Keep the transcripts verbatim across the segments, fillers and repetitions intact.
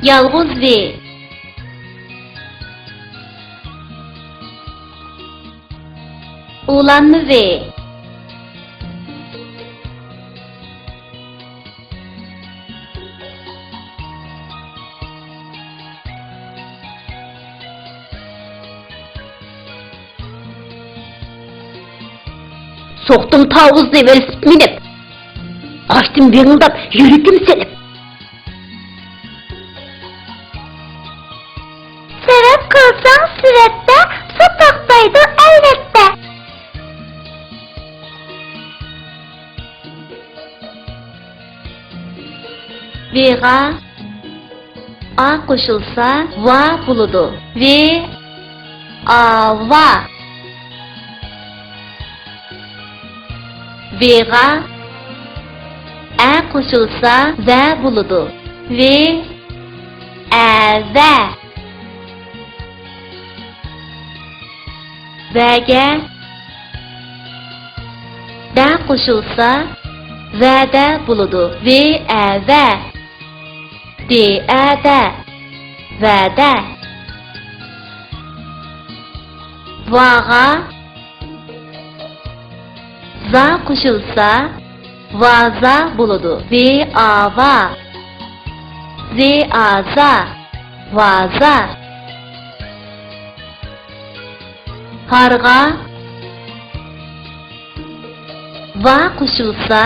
يالغۇز ۋې. ئۇلانما ۋې. سوقتۇم تاۋۇزنى ۋېلىسىپىت مىنىپ، قاچتىم ۋىڭىلداپ يۈرىكىم سېلىپ. سەۋەب قىلساڭ سۈرەتتە، سۇ تاقتايدۇ ئەلۋەتتە. ۋېغا ئا قوشۇلسا ۋا بولىدۇ. ۋې، ئا، ۋا. ۋېغا ئە قوشۇلسا ۋە بولىدۇ. ۋې، ئە، ۋە. ۋەگە دە قوشۇلسا ۋەدە بولىدۇ. ۋې، ئە، ۋە. دې، ئە، دە. ۋەدە. ۋاغا زا قوشۇلسا ۋازا بولىدۇ. ۋې، ئا، ۋا. زې، ئا، زا. ۋازا. ھارغا ۋا قوشۇلسا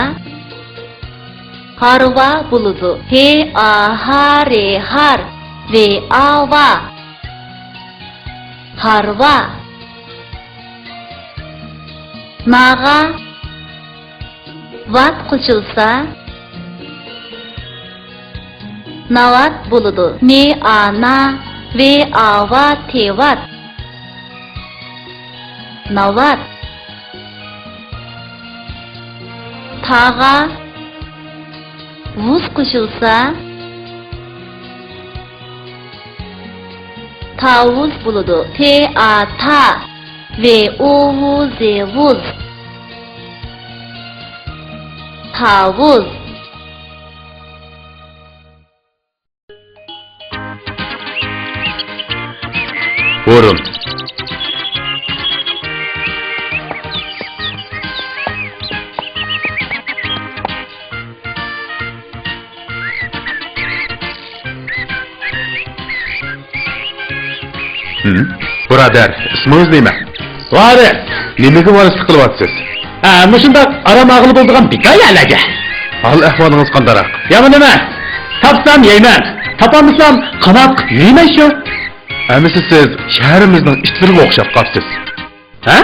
ھارۋا بولىدۇ. ھې، ئا، ھا، رې، ھار. ۋې، ئا، ۋا. ھارۋا. ناغا ۋات قوشۇلسا ناۋات بولىدۇ. نې، ئا، نا. ۋې، ئا، ۋا، تېۋات. ناۋات. تاغا ۋۇز قوشۇلسا تاۋۇز بولىدۇ. تې، ئا، تا. ۋې، ئۇ، ۋۇ، زې، ۋۇز. تاۋۇز. بۇرۇن. ھىم؟ بۇرادەر، ئىسمىڭىز نېمە؟ ۋارىس، نېمىگە ۋارىسلىق قىلىۋاتىسىز؟ ھە، مۇشۇنداق ئارام ئالغىلى بولىدىغان بىكار يەرلەرگە. ھال-ئەھۋالىڭىز قانداقراق؟ يامان ئەمەس. تاپسام يەيمەن، تاپالمىسام قانائەت قىلىپ يۈرىمەن شۇ. ئەمىسە سىز شەھىرىمىزنىڭ ئىتلىرىگە ئوخشاپ قاپسىز. ھە؟